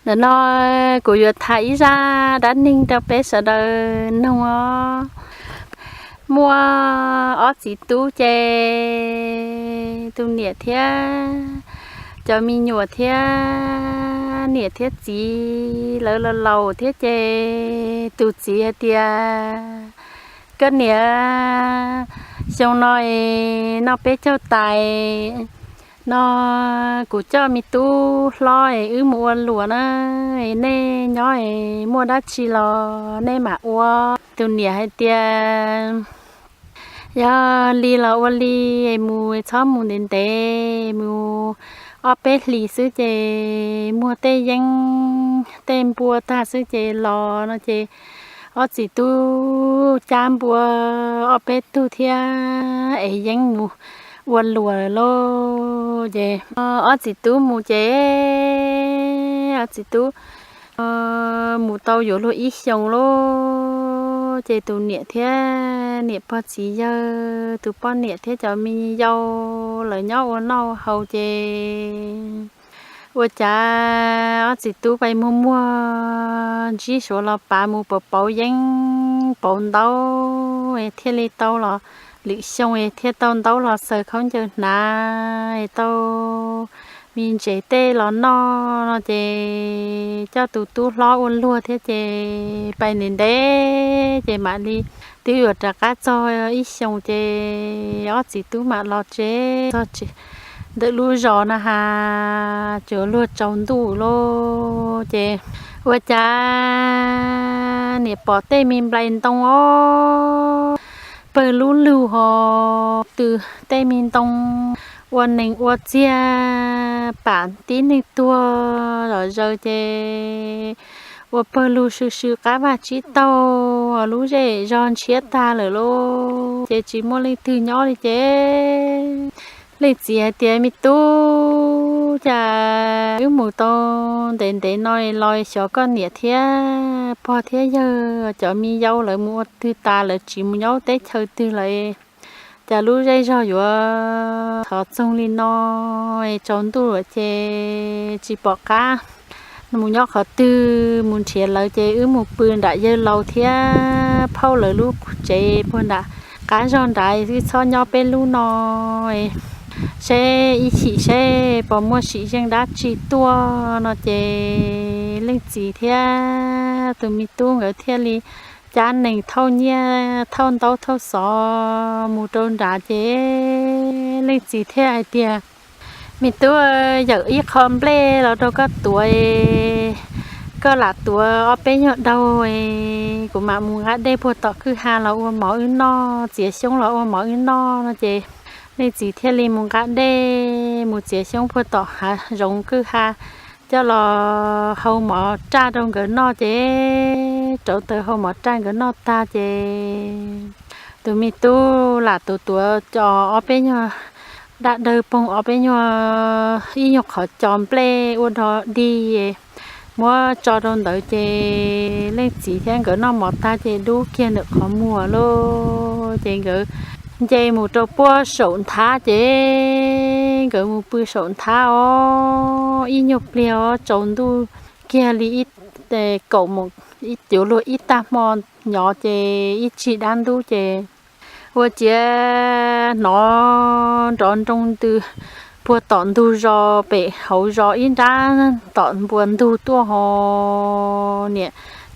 Ntawm no kuv yuav tham ib zaj dab neeg rau peb sawv daws mloog os. Muaj ob txiv tub ces tus niam thiab cov me nyuam thiab niam thiab txiv lawv los laus thiab ces tus txiv hais tias, Koj niam, xyoo no es noj peb caug tais no kuv coj me tub hlob es wb mus ua luam na, es nej nyob es muaj dab tsi los nej mam ua. Tus niam hais tias, Yog li los ua li, mus txhob mus ntev ntev, mus ob peb hlis xwb ces muag tej yeeb tej npua tag xwb ces los no ces ob txiv tub cab npua ob peb tug thiab es yeeb mus ua luam lawm lauj. Ces ob txiv tub mus ces ob txiv tub mus tau yuav luag ib xyoos lauj, ces tus niam thiab niam pog txiv yawg, tus poj niam thiab cov me yau lawv nyob ua noj ua haus ces ua cas ob txiv tub pais muag muag ntsib suav los pav mus pauv pauv yeeb pauv ntaub thiaj li tau los lwm xyoo thiaj tau ntaub los xaws khaub ncaws hnav, tau me ntsev tej los noj no ces coj tus tub hlob ua luag thiab ces pais ntev ntev ces mam li twb yuav rov qab txog ib xyoos ces ob txiv tub mam los tsev txog ntawm lub zos na has tsuas luag tsaus ntuj lauj. Ces ua cas niam pom tej me nplais ntoo os pawg lub lug hos tws tej me ntoo ua nees ua txiag pam tib neeg tuag zom zaws ces ua pawg lug sw sw qab vaj tsib taug, lub zej zog ntshiab tag lawm lauj, ces tsis muaj leej twg nyob li ces leej txiv hais tias, Me tub, cas wb mus tau ntev ntev no los xyov koj niam thiab pog thiab yawg cov me yau lawv mus ua twg tas, lawv tsis mus nyob teb chaws twg lawm, cas lub zej zog yuav thov txoog li no, tsaus ntuj lawm ces tsis pom qab mus nyob qhov twg, mus nrhiav lawv ces wb mus pw nram yawg laus thiab phauj lawv lub tsev puag nram qab zog nrad, wb txhob nyob peb lub no seb ib chim seb puas muaj sim zeej dab tsi tuaj no ces leej txiv thiab tus me tub nkawd thiaj li cab nees thauj nyiaj thauj ntaub thauj xov mus rau nrad ces leej txiv thiaj hais tias, Me tub, yawm ib qho nplej los rau koj tuav, koj lam tuav ob peb nyuag daug, kuv mam mus nqa dej puag tom kwj ha los ua mov wb noj, txiav xyoob los ua mov wb noj no ces leej txiv thiaj li mus nqa dej mus txiav xyoob puag tom hav zoov kwj ha coj los hau mov raj rau nkawd noj ces rauv taws hau mov raj nkawd noj tag ces tus me tub lam tuav tuav cov ob peb nyuag dab dawg poog ob peb nyuag ib nyuag qhov cos nplej ua dog dig muab tso rau ntawd ces leej txiv thiab nkawd noj mov tag ces dub kiag ntawm qhov muag lauj ces nkawd nce mus rau puag saum nthab ces nkawd mus pw saum nthab os ib nyuag pliag os tsaus ntuj kiag li ib kaum mus ib cuv luag ib tag hmo nyob ces ib tsig dab ntub ces ua ciav hnov nrov nroo ntws puag tom ntug zos pem hauv zos ib nrab tom npua ntug tuaj hos niam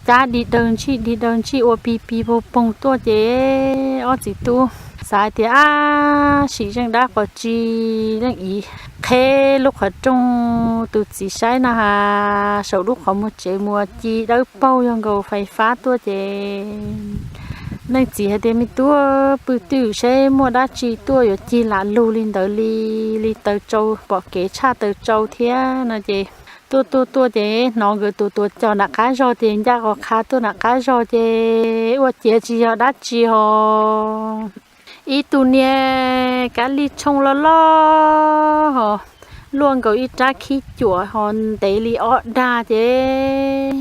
cab dig dawg ntsij dig dawg ntsij ua pig pig poog poog tuaj ces ob txiv tub xav tias, Ab, sim zeej dab qhov tsi? Leej txiv qheb lub qhov rooj, tus txiv saib na has saum lub qhov muag tsev muag ci dawb paug yog nkaus fais fab tuaj ces leej txiv hais tias, Me tub, pw twj ywm seb muaj dab tsi tuaj, yuav cig lam lug li ntawd li, li taws tsau, pom kev tshaj taws tsau thiab no ces tuaj tuaj tuaj ces hnov nkawd tuav tuav cos nram qab zog ces ncaj qhov qha tuaj nram qab zog ces ua ciav tsis yog dab tsi hos ib tug niag kab lig tshooj loj loj hos luaj nkaus ib rab khib cuam hos ntev li ob dag ces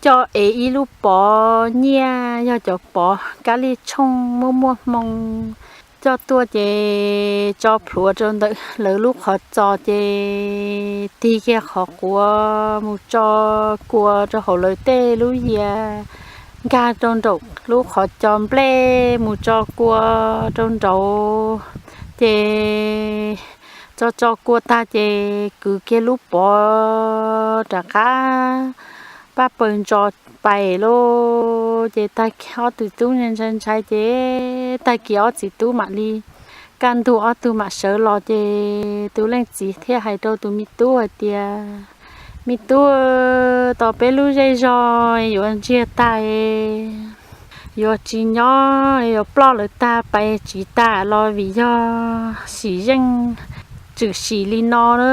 co ev ib lub pov nyiaj yog cov pov kab lig tshooj muaj muaj hmoo coj tuaj ces tso plhuav rau ntawm lawv lub qhov txos ces tig kiag qhov quav mus tso kua rau hauv lawv tej lub yias, nkag rau nraum lub qhov cos nplej mus tso kua rau nraud. Ces tso tso kua tag ces kwv kiag lub pov rov qab paj paws ntso pais lauj. Ces tag kis ob txiv tub ntshai ntshai ces tag kis ob txiv tub mam li kaj ntug ob tug mam sawv los ces tus leej txiv thiaj hais rau tus me tub hais tias, Me tub, tos peb lub zej zog yuav ntsiag tag, yuav tsis nyob, yuav ploj lawv tag pais tsis tas los vim yog sim zeej tshwm sim li no na.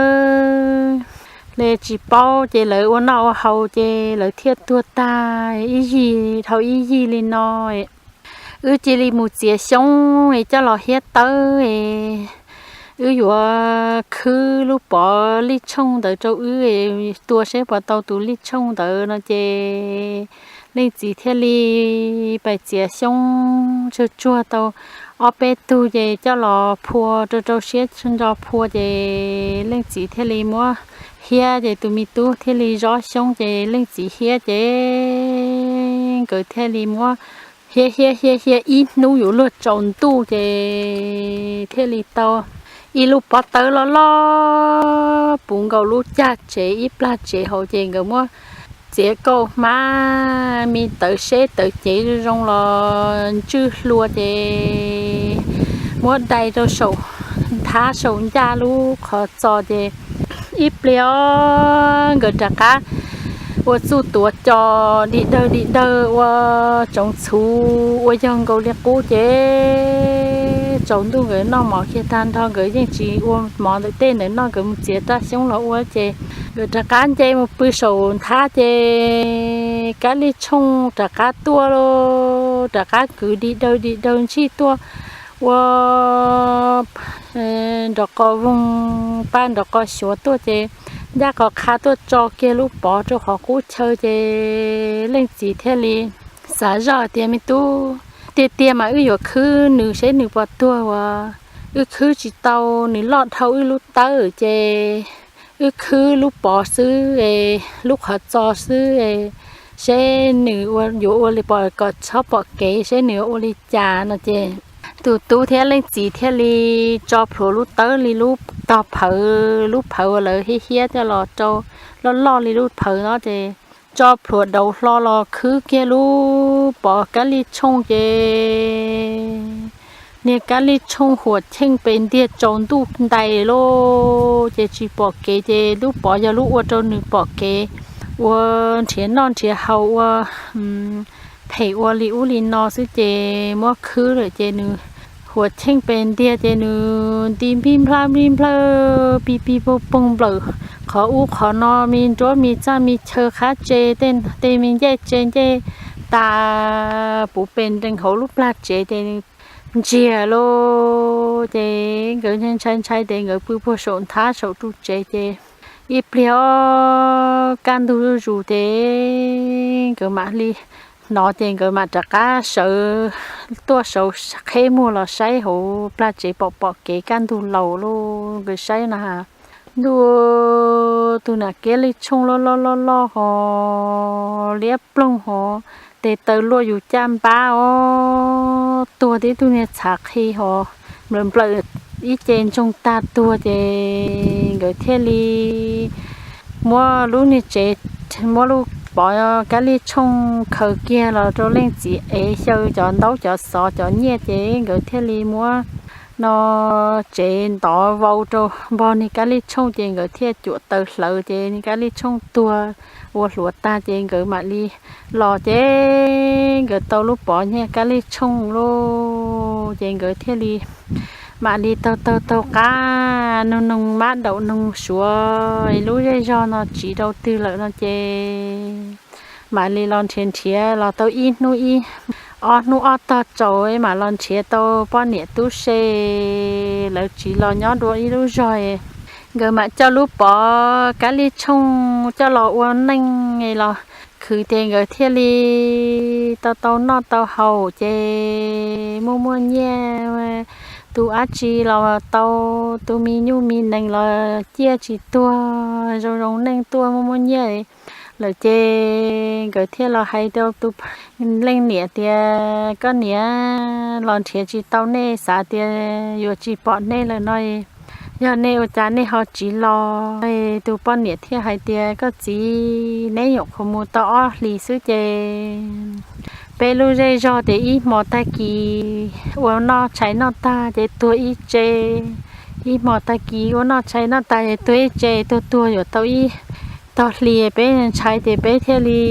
Li tsis paub ces lawv ua noj ua haus ces lawv thiaj tuag tag ib yig dhau ib yig li no. Wb cia li mus txiav xyoob es coj los hiab tawb es wb yuav khwb lub pov lij tshooj ntawd rau wb tua seb puas tau tus lij tshooj ntawd no ces leej txiv thiaj li pais txiav xyoob tsuag tsuag tau ob peb tug ces coj los phua rau rau siab ntso phua ces leej txiv thiaj li muab hiab ces tus me tub thiaj li zob xyoob ces leej txiv hiab ces nkawd thiaj li muab hiab hiab hiab hiab ib hnub yuav luag tsaus ntuj ces thiaj li tau ib lub pob tawb loj loj puv nkaus lub cag tsev ib plag tsev hauv ces nkawd muab txiav kauj hmab me tawv seb tawv cev zoo zoo los ntswj hlua ces muab dai rau saum nthab saum ncaj lub qhov txos ces ib pliag nkawd rov qab ua txuj tuav cos dim dawg dim dawg ua tsoov txhuv ua yog nkaus li qub ces tsaus ntuj nkawd noj mov kiag tag nrho nkawd yeej tsis ua mov ntawm tej ntawd noj, nkawd mus txiav raj xyoob los ua ces nkawd rov qab nce mus pw saum nthab ces kab lij tshooj rov qab tuaj, rov qab kwv dim dawg dim dawg ntsij tuaj ua nrov qos voog paj nrov qos xyuav tuaj ces ncaj qos qha tuaj tso kiag lub pov rau qhov qub chaw ces leej txiv thiaj li xav zoj tias, Me tub, tiag tiag mas wb yuav khwb nws seb nws puas tuag uas wb khwb tsis tau, nws loj dhau wb lub tawb ces wb khwb lub pov xwb, lub qhov txos xwb, seb nws yuav ua li pom kom txhob pom kev seb nws yuav ua li cas no ces tus tub thiab leej txiv thiaj li tso plhuav lub tawb li lub tog phawv, lub phawv uas lawv hiab hiab coj los rau loj loj li lub phawv no ces tso plhuav dauv hlo los khwb kiag lub pov kab lij tshooj ces niag kab lij tshooj huam cheej pes ntiag tsaus ntuj ntais lauj ces tsis pom kev ces lub pov yog lub ua rau nws pom kev ua nrhiav noj nrhiav haus ua phem ua li ub li no xwb ces muab khwb lawm ces nws huam cheej pes ntiag ces nws nti npij nplaj npij nplawg pig pig poog poog nplawm qhov ub qhov no, me nruab me txaj me chaw qhab tse tej me ncej tse ncej tas puv pes nrees hauv lub plag tsev ces nws ntsiag lauj ces nkawd ntshai ntshai ces nkawd pw puag saum nthab saum ru tsev ces ib pliag kaj ntug zuj zus ces nkawd mam li hnov ces nkawd mam rov qab sawv tuaj saud qheb muag los saib hauv plag tsev pom pom kev kaj ntug laus lauj. Nkawd saib na, ntuj, tus nam kab lij tshooj loj loj loj loj hos liab ploog hos tes taw luaj yus caj npab os, tuag tib tug niag txhav qhi hos nplawm nplawm ib ce ntsoog tag tuag ces nkawd thiaj li muab lub niag tsev, muab lub pov kab lij tshooj khaws kiag los rau leej txiv ev xyaw cov ntaub cov xov cov nyiaj ces nkawd thiaj li muab no tsev ntov vau rau npog niag kab lij tshooj ces nkawd thiaj cuam taw hlawv ces niag kab lij tshooj tuag ua hluav tag ces nkawd mam li los ces nkawd tau lub pov niag kab lij tshooj lauj ces nkawd thiaj li mam li taug taug taug qab noog noog mab daum noog suav lub zej zog no tsiv rau twg lawm no ces mam li los nrhiav nrhiav los tau ib hnub ib, ob hnub ob tog tsaus mam los nrhiav tau poj niam tub se lawv tsiv los nyob dua ib lub zog. Nkawd mam coj lub pov kab lij tshooj coj los ua neej los khwv ces nkawd thiaj li tau tau noj tau haus ces muaj muaj nyiaj, tus dab tsi los tau, tus me nyuj me nees los ciaj tsis tuag, zoo zoo neej tuaj muaj muaj nyiaj lawm ces nkawd thiaj los hais rau tus leej niam tias, koj niam, los nrhiav tsis tau nej, xav tias yuav tsis pom nej lawm no, yog nej ua cas nej ho tsiv los? Tus poj niam thiaj hais tias, koj txiv, neb nyuam qhuav mus tau ob hlis xwb ces peb lub zej zog ces ib hmo tag kis ua noj tshais noj tag ces tuag ib tse, ib hmo tag kis ua noj tshais noj tag ces tuag ib tse, tuag tuag yuav tau ib tog hli peb ntshai ces peb thiaj li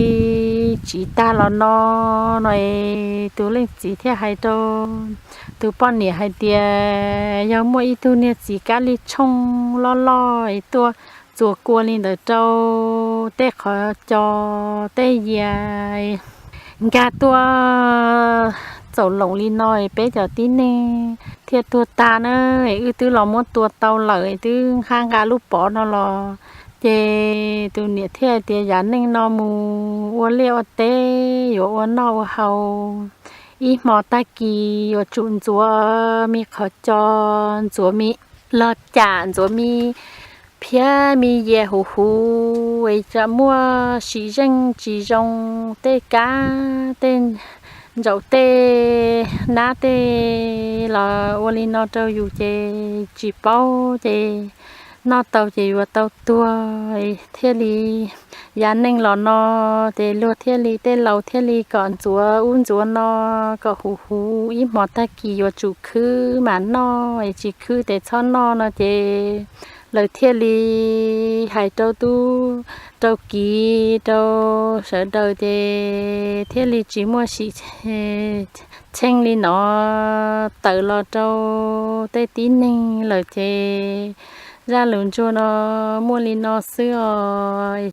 tsiv tag los no. No es tus leej txiv thiaj hais rau tus poj niam hais tias, yog muaj ib tug niag txiv kab li tshooj loj loj es tuaj txuas kua li ntawd rau tej qhov cos tej yias nkag tuaj txaus loos li no, peb cov tib neeg thiaj tuag tag na. Wb twb los muab tua tau lawm, twb nqa nqa lub pov no los. Ces tus niam thiaj tias, yav neej no mus ua liaj ua teb yuav ua noj ua haus, ib hmo tag kis yuav tsum ntxuav me qhov cos, ntxuav me log cam, ntxuav me phiab me yias huv huv, es tsam muaj sim zeej tsis zoo, tej kab tej ntsaum tej nab tej los ua li no rau yus ces tsis paub ces noj tau ces yuav tau tuag. Thiaj li yav neej los no ces luag thiaj li, tej laus thiaj li kom ntxuav ub ntxuav no kom huv huv, ib hmo tag kis yuav tsum khwb mam noj, es tsis khwb ces txhob noj no ces lawv thiaj li hais rau tub rau kiv rau sawv daws ces thiaj li tsis muaj sim cheej li no tawm los rau tej tib neeg lawm ces zaj lus ntsuag no muaj li no xwb os.